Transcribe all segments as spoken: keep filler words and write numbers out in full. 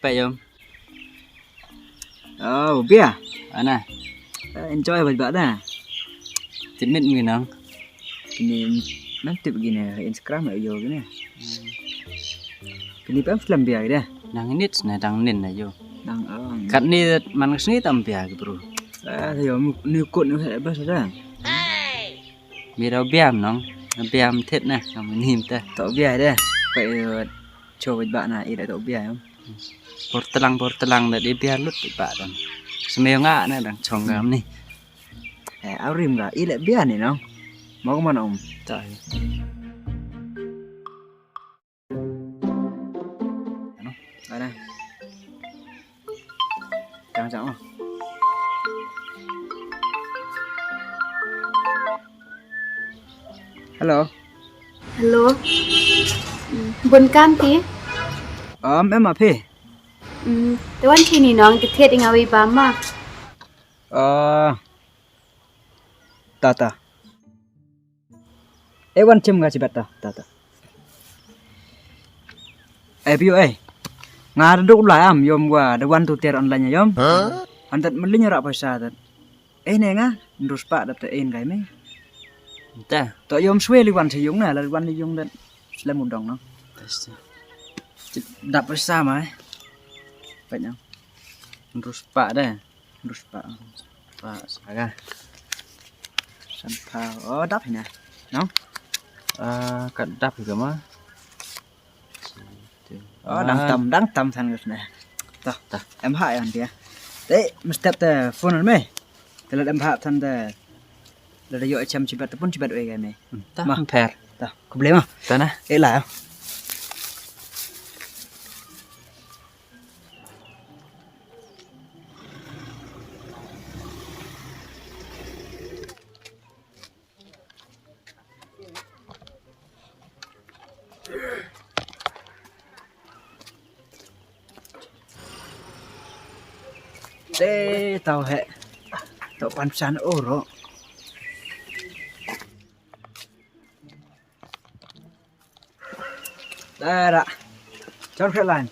Pait yom. Oh, bia. Ana. Eh, enjoy bait ba da. Tip mit mi nang. Kini, man tip kini, Instagram ya yo kini. Kini pem slem bia kini. Nang nit na dang nin na yo. Dang, oh. Kat ni man sngi tam bia ki bro. Ah, yo, ni kut ni he bas da. Mi rau biam nong, biam thet na, ngam nim ta. Tok bia de. Pait yo, cho bait ba na, i da tok bia yom. Por telang, por telang da di bia lut ba tam. Smew nga na dang chong ngam ni. Eh, au rim ga, i le bia ni nong. Mau ke mana om? Ta. Ano? Ana. Chang chang oh. Hello. Hello. Mm, bun kam phi? Um, em a phi? Mm, te wan chi ni nong, te thied i nga wi ba ma. Ah. Ta ta. E wan chim nga chi bat ta, ta ta. E phi yo e. Nga da duk lai am yom wa da wan tu tiar online yom. Huh? Antat maliñ ra paisa tat. E ne nga, ndrus pa dap ta e ngai me. Ta. To yom swe li wan chi yung na, la wan li yung dat. Slem u dong no. Tas ta. Dap paisa mai. Pait no. Ndrus pa de. Rus pa, rus pa, saga. Sampha. Oh, dap hina. No? Ah, kat dap hi kama. Oh, dang tam, dang tam than kat na. Tah, tah. Em ha yan dia. Te, mesti te phone me. Te la em ha than te. La da yo cham chibat te pun chibat we ga me. Hmm, tah, ma. Em pher. Tah, khublei ma. Tah na. E la. Te tau he. Tau pan san oro. Dara. Chon khe lan.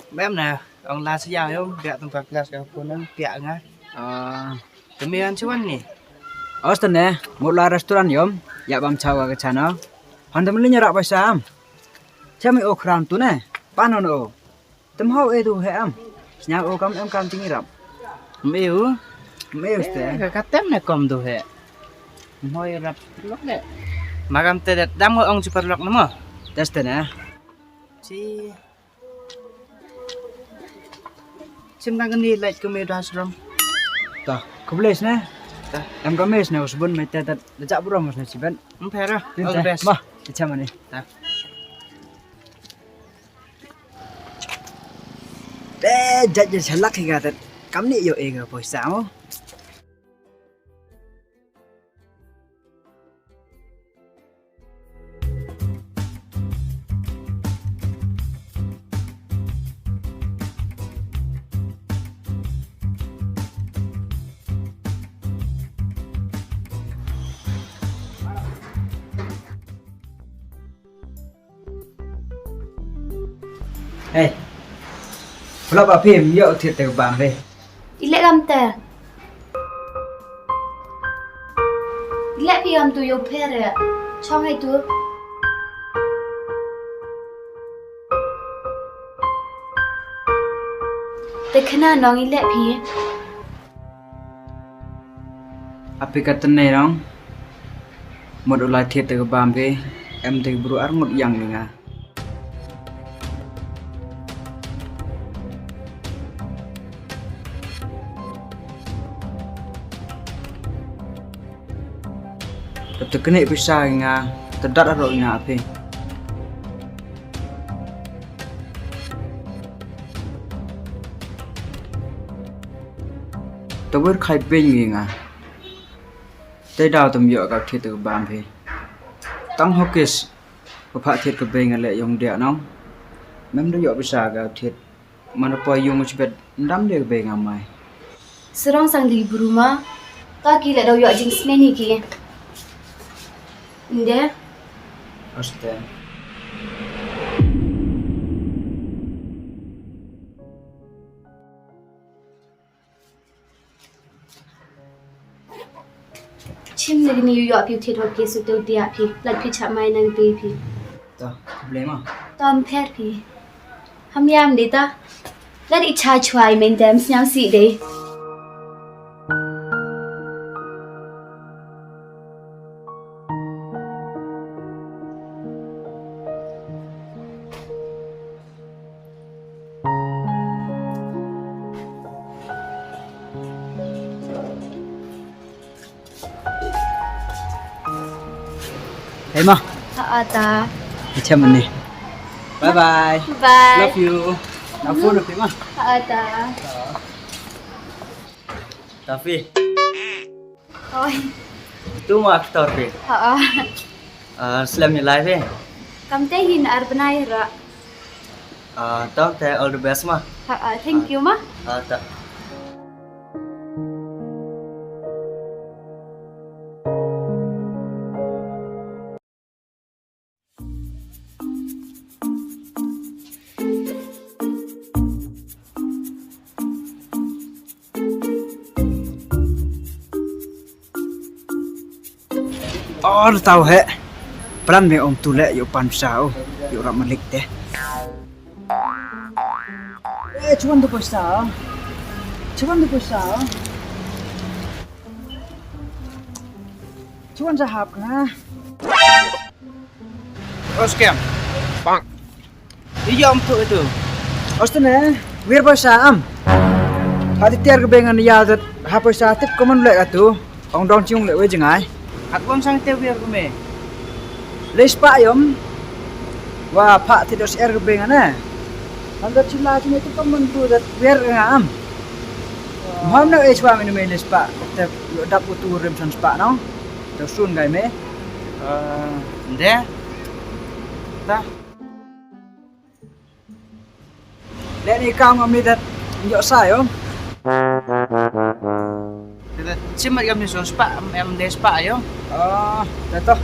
Mem na, ong la siang yom, biak tung pa klas ka pun nang, biak nga. Ah. Temi an chuan ni. Aus tane, mut la restaurant yom, ya bam chawa ka chano. Han temi linya rak paisa am. Chami o kram tu ne, panon o. Tem hau e tu he am. Sñiaw o kam em kam tingi rap. Me u. Me u ste. Eh, ka tem ne kom tu he. Moi rap lok le. Magam te dat dam ong chi parlok na mo. Teste ne. Chi. Chim nang ni lait ko me das rom. Ta, khublei ne. Ta. Em ka mes ne usbun me te dat da ja burom ne chiben. Em phera. All the best. Ma, icha mani. Ta. Te, jat jat chalak hi ka tat. Kam ni yo e ka poisa mo. Hey. Pula ba phim yo thied te bam phi. I leh kam te. I leh phi kam tu yo pher ya. Chong hai tu. Te khana nong i leh phi. Api ka tene rong. Mut u lai thied te ka bam ke, em te ka bru ar ngut yang ni nga. Te te kene pisa nga, te dat aro nga api. Te wir khai beng ngi nga. Te daw tam yoh ka thied te ka bam phi. Tang hokis. Ka pha thied ka bei nga le yong dia nong. Mem da yoh pisa ka thied. Mana poi yung chibet ndam de ka bei nga mai. Serong sang di bru ma. Ka ki le daw yoh jing sne ni ki. Inde. Aste. Chim le ni yu yo phi thied wa phi su te u dia phi. Lat phi cha mai nang te phi. To, blame ma. To am pher phi. Ham yam de ta. Lat i cha chwai men dem sñiaw si de. Hey ma. Ha ata. Icha mani. Bye bye. Bye. Love you. Na phone phi ma. Ha ata. Tafi. Oi. Tu ma actor phi. Ha. Ah, slem i lai phi. Kam te hin ar bnai ra. Ah, to te all the best ma. Ha, ah, thank you ma. Ah, ta. Or tau he. Plan me om tu le yo pan sa o. Yo rap malik te. Eh, chuan tu poisa. Chuan tu poisa. Chuan sa hap na. Os kem. Bang. Iya om tu itu. Os tu ne, wir poisa am. Hati tiar ke bengan ya zat ha poisa tip ko man le ka tu. Ong dong chung le we jingai. Hak bom sang te wir ko me. Le spah yom. Wa pha ti dos er ke bengan ne. Handa chila chung itu ko man tu zat wir ke ngam. Mham na e chwa me le spah. Te dap u tu rem san spah no. Te sun gai me. Ah, de. Ta. Le ni ka ngam ni dat yo sa yo. Te da chimat kam ni so spah, em, em de spah yo. Ah, da to.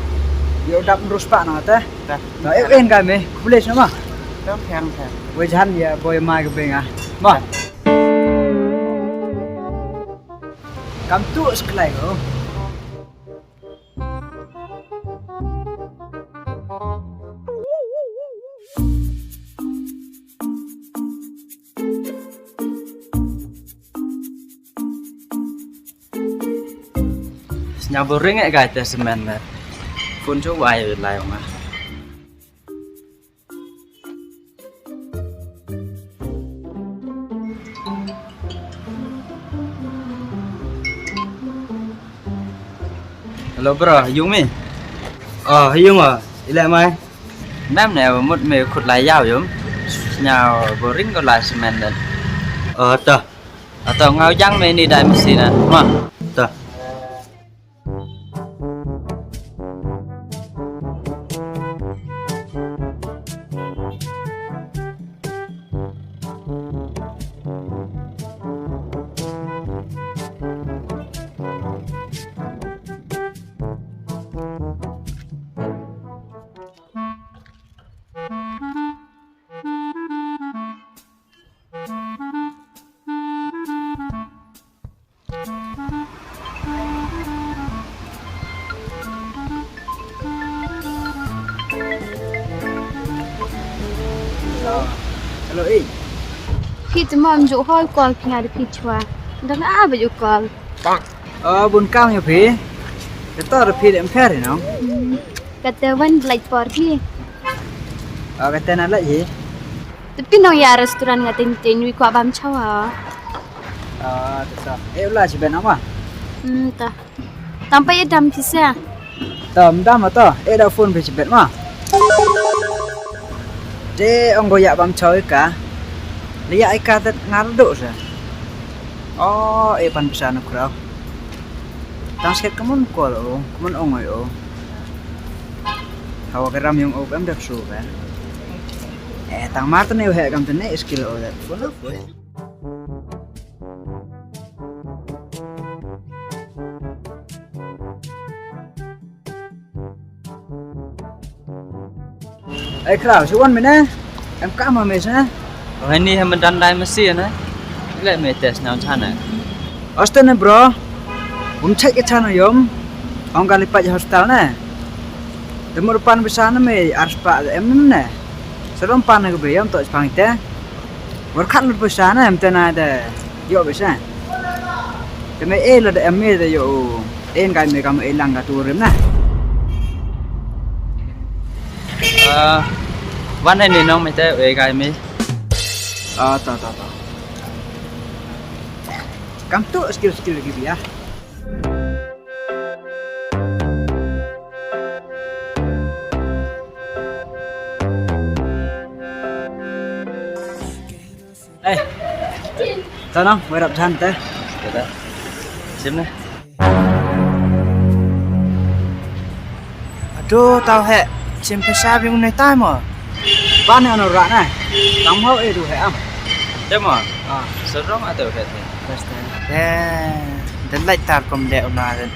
Yo dap ru spah na te. Da. Da, e, en ka me, kulis na ma. Tam thang thang. We jan ya boy ma ke benga. Ma. Kam tu seklai ko. Sñiaw boring e ka te semen le. Phone chu wai lai ma. Hello bro, yung mi? Oh, yung ah, ilek mai. Nam ne mut me khut lai yaw yung. Sñiaw boring ko lai semen dan. Oh, to. Ato ngau jang me ni dai masi na. Ma, to. Hello, eh. Phi te mam ju hoi call phi nga de phi chwa. Dang a ba ju call. Oh, bun kam ya phi. Te to de phi de em pher no. Kata wan like por phi. Oh, kata na like hi. Te phi nong ya restaurant nga tin tin wi kwa bam chawa. Ah, te sa. Eh, ula chi ben ama. Hmm, ta. Tam pa ya dam phi sa. Tam dam to. Eh, da phone phi chi ben ma. Te ong ko ya bam chawa ka. Le ya ka tat ngar do sa. Oh, eh, pan pisa no krau. Tang sket kamun kol o, kamun ong oi o. Hawa ka ram yung o, kam dak su ka. Eh, tang mar tane he kam tane skill o dak. Full of it. Ai krau, si wan mine. Em ka ma me sa. Oh, ini hem dan dai masi na. Le me test na chana. Oste ne bro. Um check ke chana yom. Ong ka li pait hospital ne. Te mut pan poisa na me ar spah em ne. Sa rom pan ka be yam to chpang te. War khat lut poisa ne em te na de. Yo poisa. Te me e la de em me de yo. En kai me kam e lang ka tu rim na. Ah, wan ne nong me te e kai me. Ah, to to to. Kam tu skill skill ki bia. Eh, tanong, wait up, tante. Kata. Sim ne. Aduh, tau he. Sim pisa bing ne tai mo. Ba ne ano ra ne. Tam ho e du he am. Te mo. Ah. Serong atau he te. Basta. Eh, de lai tar kom de una de.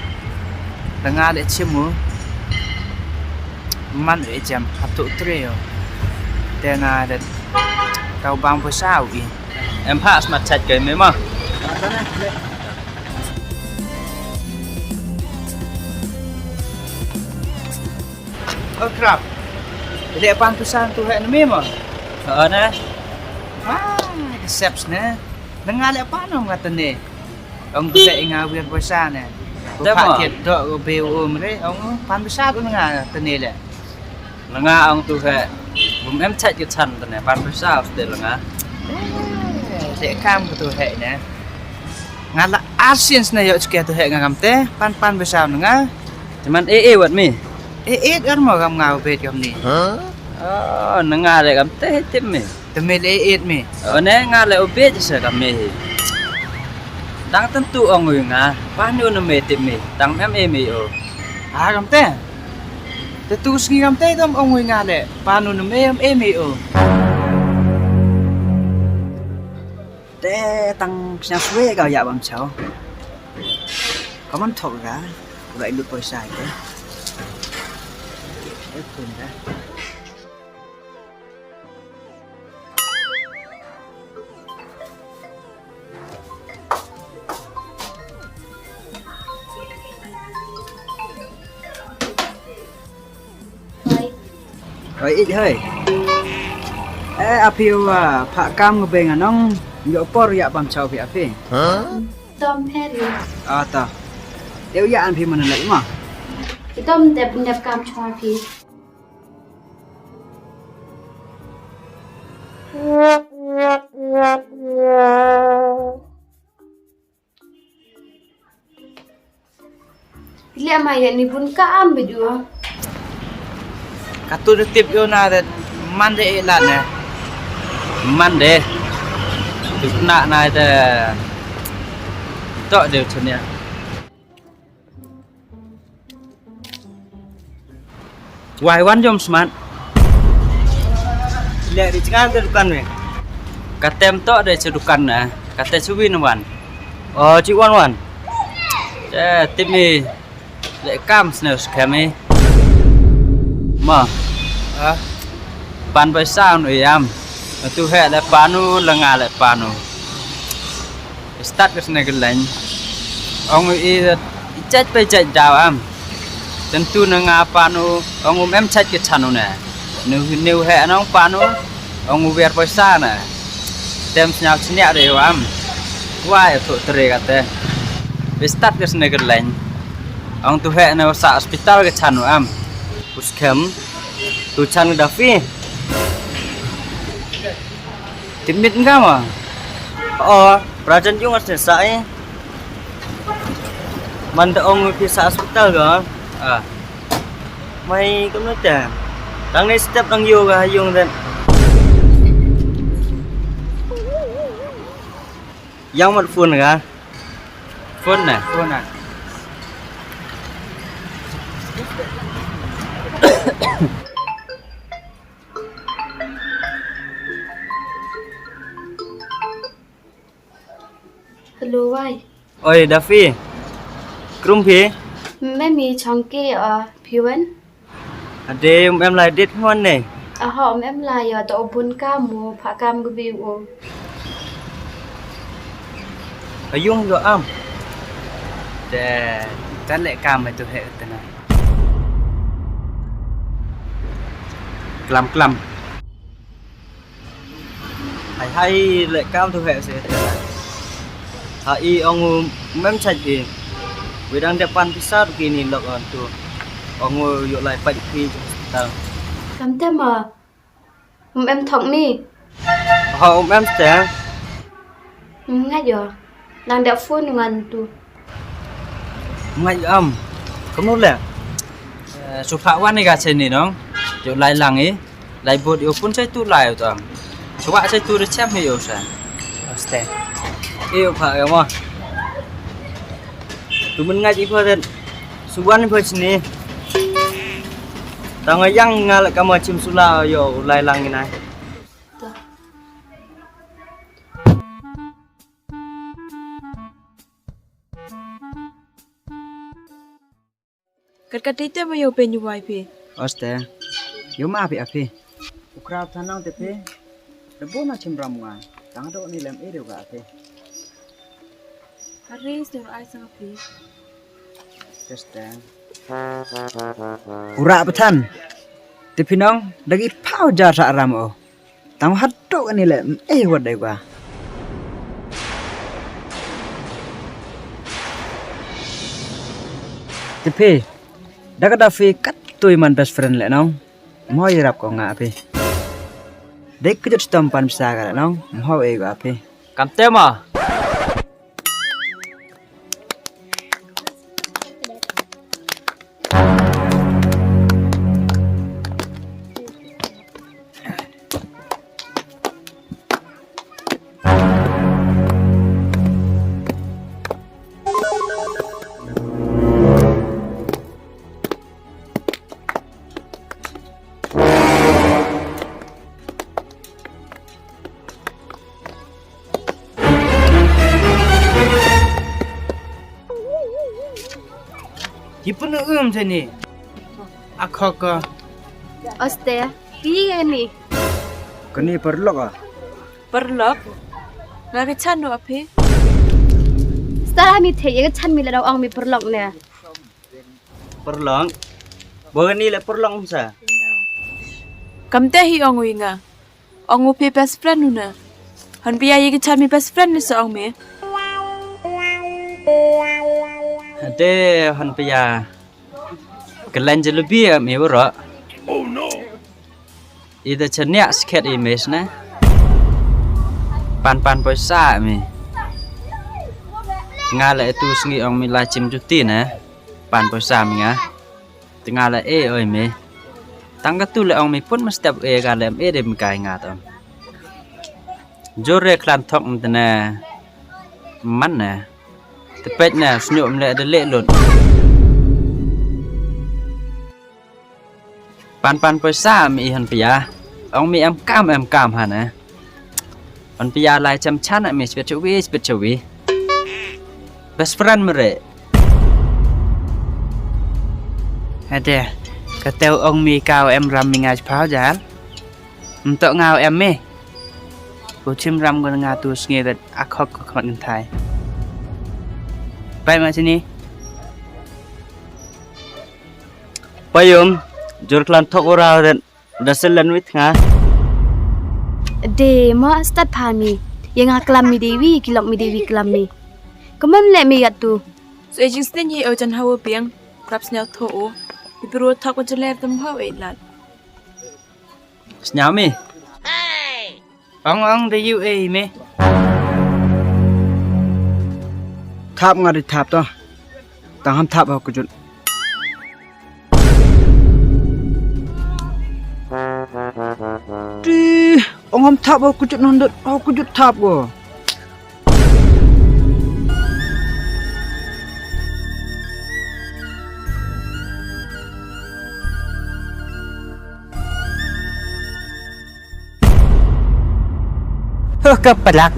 Dengar de chimu. Man e jam hatu trio. Te na de. Tau bang poisa u i. Em ha smat chat ke me mo. Oi, Krap. Le pan poisa tu he na me mo. Ane. Ah, sep ne. Nga le pan ong nga te ne. Ong tu he nga wir poisa ne. Te mo. Pha thiet do ko be um re. Ong pan poisa tu nga te ne le. Nga ong tu he. Bum em chat ke chan te ne. Pan poisa te nga. Eh, de kam ko tu he ne. Nga la arsien sna yo chke tu he nga kam te. Pan pan poisa nga. Te man e e wat mi. E e ar mo kam nga u bet kam ni. Oh, na nga le kam te he tip mi. Te me le e e mi. Oh, ne nga le u bet sa kam mi. Tang tentu ong u nga. Pan u na me tip mi. Tang em e mi o. Ah, kam te. Te tu sngi kam te tam ong u nga le. Pan u na me em e mi o. Te tang sñiaw swe ka ya bam chao. Kaman thok ga, u dai lut poisa te. E kun da. Hoi, ij hoi. Eh, a phi wa, pha kam nga beng anong, yo por ya bam chao phi a phi. Tom pher yo. Ah, ta. Yo ya an phi man lek ma. Ki tom dep dep kam chong phi. Ile ma ya ni bun ka am biju. Katu de tip yo na de Monday e la ne. Monday. Tip na na de. To de chunia. Wai wan jom smat. Le ri chngan te dukan me. Katem to de che dukan na. Kate chu win wan. O chi wan wan. Che tip mi le kam sne skhem mi. Ma. Ha. Pan poisa nu yam. Tu he le panu le nga le panu. Start ka sne ka lain. Ong i, i chat pe chat daw am. Tentu na nga panu, ong um em chat ka chanu ne. Nu, nu he anong panu, ong u wer poisa ne. Tem sñiaw sñiaw de wa am. Wa ya tu tre ka te. Start ka sne ka lain. Ong tu he na sa hospital ka chanu am. Us khem. Tu chan da phi. Tip mit nga ma. O, prajan yung as sa e. Man da ong phi sa hospital ga. Ah. Mai kum na te. Tang ni step nang yo ga yung den. Yang mat phone ga. Phone na. Phone na. Hello, wai. Oi, Daffy. Krum phi? Me mi chong ke, uh, phi wan? Ade, um em lai dit mon ne. Aha, um em lai ya to bun ka mo pha kam gu bi u. Ayung yo am. Te. Ka leh kam tu heh tena. Klam klam. Hai hai leh kam tu heh se tena. Ha i ong u mem chait i. Wi dang dep pan pisa tu kini lok on tu. Ong u yoh lai pait phi hospital. Kam te ma. Um em thok mi. Ha um em te. Ngat yo. Nang dep phone ngan tu. Ngat yo am. Kamu le. Su pha wan i ka cheni nong. Yo lai lang i. Lai bot yo pun chai tu lai u tang. Chwa chai tu de chem yo sa. Oste. Yo pha yo mo. Tu mun ngat i pha den. Su wan i pha cheni. Tang yang nga le kama chim sula yo lai lang i nai. Kat kat te ma yo pe nyu wai phi. Oste. Yo ma phi a phi. U krap thanang te phi. Da bo na chim ram nga. Tang do ni lem e do ga phi. Hari sur ai sang phi. Oste. U ra pathan. Te phi nong da ki phau ja sa ram o. Tang hadooh kani le, eh, wat dei wa. Te phi, da ka da phi kat tu i man best friend le nong. Mo i rap ko nga phi. Dei kjut stom pan pisa ka le nong, mo e wa phi. Kam te ma. Ki pun um tani. Akhok ka. Oste, pi ni. Kani paralok a? Paralok? Nga ka chan no aphi. Star mi the, ya ka chan mi la daw ong mi paralok ne. Paralok? Bo kani le paralok sa. Kam te hi ong wi nga. Ong u phi best friend u na. Han pia ya ka chan mi best friend ni sa ong mi. Hade han pia. Ka lan jalebi a mi waro. Ida chaniak skhet i mes na. Pan pan poisa mi. Nga le tu sngi ong mi la chim juti na. Pan poisa mi nga. Te nga le e oi mi. Tang ka tu le ong mi pun ma step e ka le e de mi kai nga tam. Jore klan thok mtene. Man na. Te pet na snyuk mle de le lut. Pan pan poisa mi han pia. Ong mi em kam em kam han eh. Han pia lai cham chan mi spet chawi spet chawi. Best friend mere. Hade, ka teu ong mi kau em ram mi ngai phau jal. Mtok ngau em mi. Ko chim ram ko nga tu sngi dat akhok ko khmat ngan thai. Pai ma chini. Payum, jur klan thok ura dat da selen wit nga. De ma start pha mi. Ya nga klam mi dewi, kilok mi dewi klam mi. Kaman le mi gat tu. So e jing snen ye o jan hawa biang. Krap snyau tho o. Ipiru thok ko jeler tam hawa e lat. Snyau mi. Ong ong da yu e me. Thap nga di thap to. Tang ham thap ho kujut. Ti, ong ham thap ho kujut nondot, ho kujut thap ko. Huh, ka palak.